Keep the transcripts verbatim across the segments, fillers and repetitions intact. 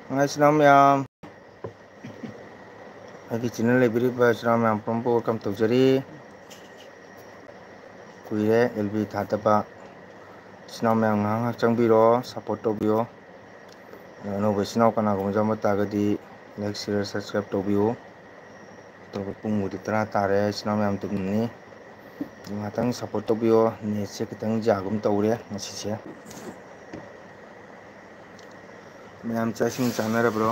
ꯍꯥꯏ ꯏꯆꯤꯟ ꯏꯅꯥꯎ ꯃꯌꯥꯝ, ꯑꯩꯒꯤ channel ꯂꯩꯕꯤꯔꯤꯕ ꯏꯆꯤꯟ ꯏꯅꯥꯎ ꯃꯌꯥꯝ ꯄꯨꯝꯅꯃꯛꯄꯨ welcome ꯇꯧꯖꯔꯤ꯫ ꯀꯨꯏꯔꯦ L B ꯊꯥꯗꯕ꯫ ꯏꯆꯤꯟ ꯏꯅꯥꯎ ꯃꯌꯥꯝ ꯉꯥꯏꯍꯥꯛ ꯉꯥꯏꯍꯥꯛ ꯆꯪꯕꯤꯔꯣ, support ꯇꯧꯕꯤꯌꯣ꯫ ꯑꯅꯧꯕ ꯏꯆꯤꯟ ꯏꯅꯥꯎ ꯀꯅꯥꯒꯨꯝꯕ ꯌꯥꯎꯔꯝꯕ ꯇꯥꯔꯒꯗꯤ like, share, subscribe ꯇꯧꯕꯤꯌꯨ꯫ ꯑꯇꯣꯞꯄ ꯄꯨꯡꯕꯨꯗꯤ ꯇꯔꯥ ꯇꯥꯔꯦ, ꯏꯆꯤꯟ ꯏꯅꯥꯎ ꯃꯌꯥꯝ ꯇꯨꯝꯃꯅꯤ꯫ ꯉꯥꯛꯇꯪ support ꯇꯧꯕꯤꯌꯣ, netꯁꯦ ꯈꯤꯇꯪ ꯌꯥꯒꯨꯝ ꯇꯧꯔꯦ ꯉꯁꯤꯁꯦ꯫ ꯃꯌꯥꯝ ꯆꯥꯛ ꯏꯁꯤꯡ ꯆꯥꯅꯔꯕ꯭ꯔꯣ?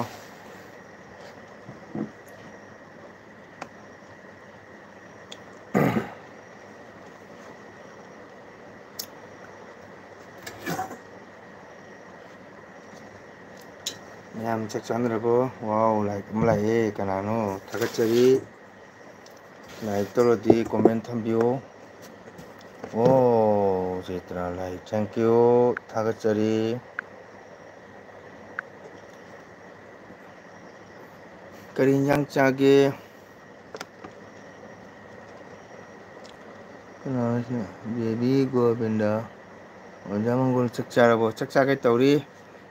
ꯃꯌꯥꯝ ꯆꯥꯛ ꯆꯥꯅꯔꯕꯣ? Wow, like ꯑꯃ ꯂꯥꯛꯑꯦ꯫ ꯀꯅꯥꯅꯣ? ꯊꯥꯒꯠꯆꯔꯤ꯫ Like ꯇꯧꯔꯗꯤ comment ꯊꯝꯕꯤꯌꯨ꯫ ꯑꯣ, ꯆꯤꯇ꯭ꯔꯥ like, thank you, ꯊꯥꯒꯠꯆꯔꯤ꯫ ꯀꯔꯤ ꯏꯟꯖꯥꯡ ꯆꯥꯒꯦ? ꯀꯅꯥꯅꯣ ꯁꯤꯅ? ꯕꯦꯕꯤ ꯒꯣꯕꯤꯟꯗ꯫ ꯑꯣꯖꯥ ꯃꯪꯒꯣꯜ ꯆꯥꯛ ꯆꯥꯔꯕꯣ? ꯆꯥꯛ ꯆꯥꯒꯦ ꯇꯧꯔꯤ꯫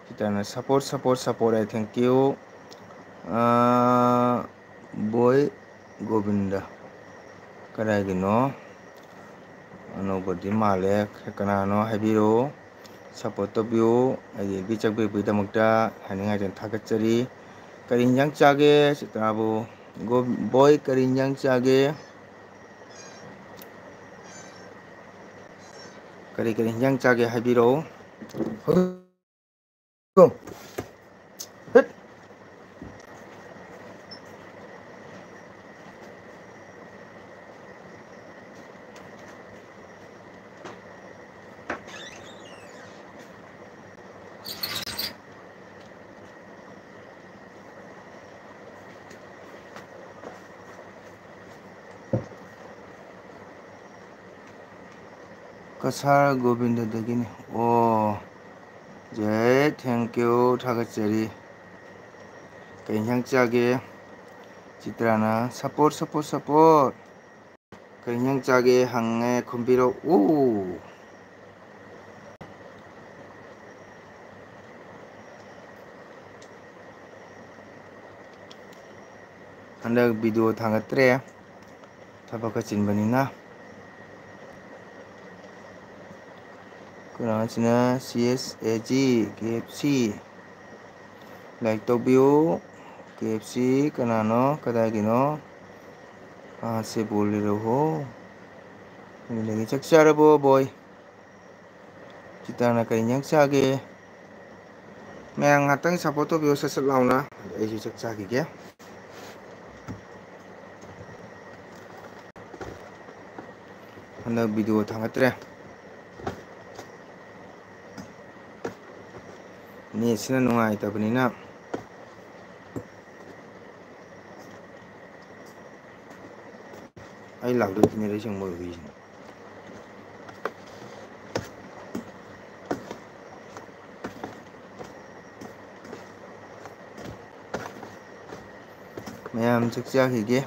ꯆꯤꯇ꯭ꯔꯥꯅ support, support, support high, thank you꯫ ꯑꯥ, ꯕꯣꯏ ꯒꯣꯕꯤꯟꯗ꯫ ꯀꯗꯥꯏꯒꯤꯅꯣ? ꯑꯅꯧꯕꯗꯤ ꯃꯥꯜꯂꯦ꯫ ꯀꯅꯥꯅꯣ ꯍꯥꯏꯕꯤꯔꯛꯑꯣ꯫ Support ꯇꯧꯕꯤꯌꯨ꯫ ꯑꯩꯒꯤ L B ꯆꯪꯕꯤꯔꯛꯄꯒꯤꯗꯃꯛꯇ ꯍꯥꯏꯅꯤꯡꯉꯥꯏꯗꯨꯅ ꯊꯥꯒꯠꯆꯔꯤ꯫ ꯀꯔꯤ ꯏꯟꯖꯥꯡ ꯆꯥꯒꯦ, ꯆꯤꯇ꯭ꯔꯥꯕꯨ? ꯒꯣ-, ꯕꯣꯏ, ꯀꯔꯤ ꯏꯟꯖꯥꯡ ꯆꯥꯒꯦ? ꯀꯔꯤ ꯀꯔꯤ ꯏꯟꯖꯥꯡ ꯆꯥꯒꯦ ꯍꯥꯏꯕꯤꯔꯛꯑꯣ꯫ ꯍꯤꯠ꯫ ꯀꯁꯥꯔ ꯒꯣꯕꯤꯟꯗꯗꯒꯤꯅꯤ꯫ ꯑꯣ, ꯖꯦ, thank you, ꯊꯥꯒꯠꯆꯔꯤ꯫ ꯀꯩ ꯏꯟꯁꯥꯡ ꯆꯥꯒꯦ? ꯆꯤꯇ꯭ꯔꯥꯅ support, support, support꯫ ꯀꯩ ꯏꯟꯁꯥꯡ ꯆꯥꯒꯦ ꯍꯪꯉꯦ, ꯈꯨꯝꯕꯤꯔꯛꯎ꯫ ꯍꯟꯗꯛ ꯚꯤꯗꯤꯑꯣ ꯊꯥꯡꯒꯠꯇ꯭ꯔꯦ, ꯊꯕꯛ ꯈꯔ ꯆꯤꯟꯕꯅꯤꯅ꯫ ꯀꯅꯥꯁꯤꯅ C S A G K F C like ꯇꯧꯕꯤꯌꯨ꯫ K F C ꯀꯅꯥꯅꯣ, ꯀꯗꯥꯏꯒꯤꯅꯣ? ꯀꯍꯥꯟ ꯁꯦ ꯕꯣꯜ ꯂꯩꯔꯣ ꯍꯣ꯫ ꯑꯗꯨꯗꯒꯤ ꯆꯥꯛ ꯆꯥꯔꯕꯣ ꯕꯣꯏ? ꯆꯤꯇꯥꯅ ꯀꯔꯤ ꯏꯟꯖꯥꯡ ꯆꯥꯒꯦ? ꯃꯌꯥꯝ ꯉꯥꯛꯇꯪ ꯁꯞꯄꯣꯔꯠ ꯇꯧꯕꯤꯌꯨ ꯁꯠ ꯁꯠ ꯂꯥꯎꯅ꯫ ꯑꯩꯁꯨ ꯆꯥꯛ ꯆꯥꯈꯤꯒꯦ꯫ ꯍꯟꯗꯛ ꯚꯤꯗꯤꯑꯣ ꯊꯥꯡꯒꯠꯇ꯭ꯔꯦ꯫ ꯅꯦꯠꯁꯤꯅ ꯅꯨꯡꯉꯥꯏꯇꯕꯅꯤꯅ꯫ ꯑꯩ ꯂꯥꯛꯇꯣꯏ ꯊꯤꯅꯦ ꯂꯩꯁꯦ ꯃꯣꯏ ꯍꯨꯏꯁꯤꯅ꯫ ꯃꯌꯥꯝ ꯆꯥꯛ ꯆꯥꯈꯤꯒꯦ꯫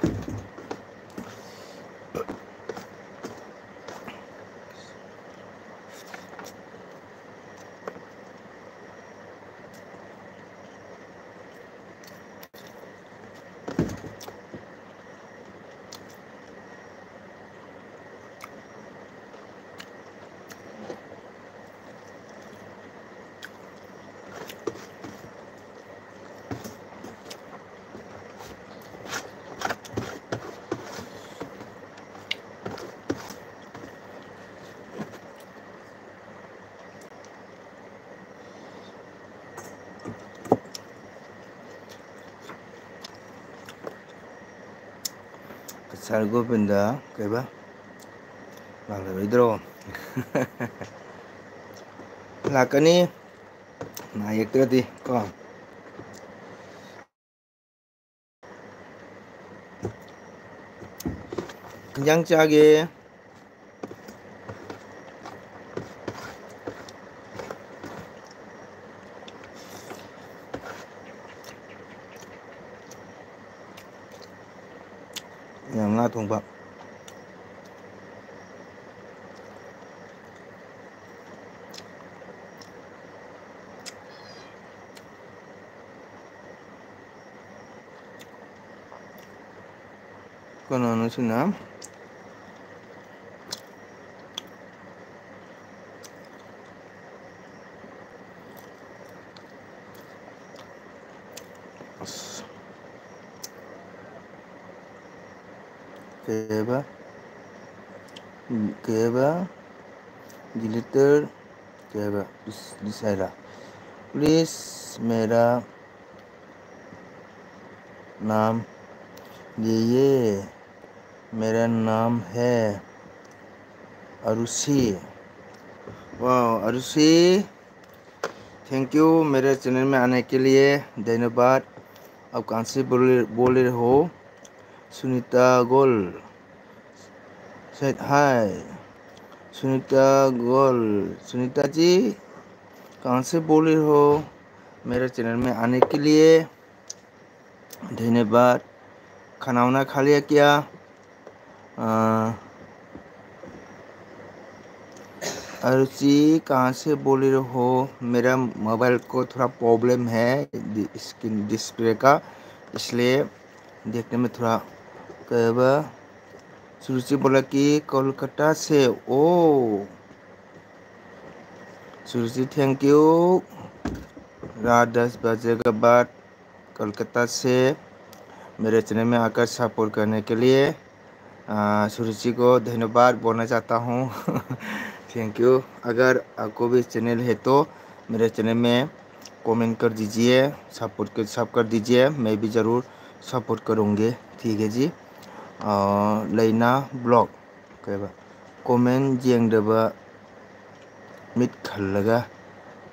ꯁꯥꯔ ꯒꯣꯕꯤꯟꯗ ꯀꯩꯕ ꯂꯥꯛꯂꯔꯣꯏꯗ꯭ꯔꯣ? ꯂꯥꯛꯀꯅꯤ, ꯃꯥ ꯌꯦꯛꯇ꯭ꯔꯗꯤ ꯀꯣ꯫ ꯏꯟꯖꯥꯡ ꯆꯥꯒꯦ꯫ ꯉꯥ ꯊꯣꯡꯕ꯫ ꯀꯅꯥꯅꯣ ꯁꯤꯅ? ꯑꯁ꯫ ꯀꯩ ꯍꯥꯏꯕ? ꯎꯝ, ꯀꯩ ꯍꯥꯏꯕ? Deleter, ꯀꯩ ꯍꯥꯏꯕ? Please, please ꯍꯥꯏꯔ? Please, मेरा नाम लीजिए, मेरा नाम है Arushi. Wow, Arushi, thank you मेरे चैनल में आने के लिए, धन्यवाद। आप कहाँ से बोल, बोल रहे हो? सुनीता गोल said hi। सुनीता गोल, सुनीता जी, कहाँ से बोल रहे हो? मेरे चैनल में आने के लिए धन्यवाद। खाना वाना खा लिया क्या? अ, अरुचि, कहाँ से बोल रहे हो? मेरा मोबाइल को थोड़ा प्रॉब्लम है, दि-, स्क्रीन डिस्प्ले का, इसलिए देखने में थोड़ा, कब, सुरुचि बोला कि कोलकाता से। ओ, सुरुचि, thank you। रात दस बजे के बाद कोलकाता से मेरे चैनल में आकर सपोर्ट करने के लिए, आ, सुरुचि को धन्यवाद बोलना चाहता हूँ। Thank you। अगर आपको भी चैनल है तो मेरे चैनल में कमेंट कर दीजिए, सपोर्ट कर, सब कर दीजिए, मैं भी ज़रूर सपोर्ट करूँगी। ठीक है जी। आ, लैना ब्लॉग, ꯀꯩꯕ? ꯀꯣꯃꯦꯟ ꯌꯦꯡꯗꯕ ꯃꯤꯠ ꯈꯜꯂꯒ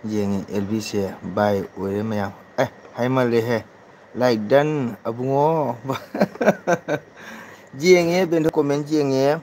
ꯌꯦꯡꯉꯤ ꯑꯦꯜ ꯕꯤꯁꯦ꯫ ꯕꯥꯏ ꯑꯣꯏꯔꯦ ꯃꯌꯥꯝ꯫ ꯑꯦ, ꯍꯥꯏꯃꯜꯂꯦꯍꯦ꯫ Like done, ꯑꯕꯨꯡꯉꯣ꯫ ꯌꯦꯡꯉꯦ, ꯕꯦꯟꯗꯣ ꯀꯣꯃꯦꯟ ꯌꯦꯡꯉꯦ꯫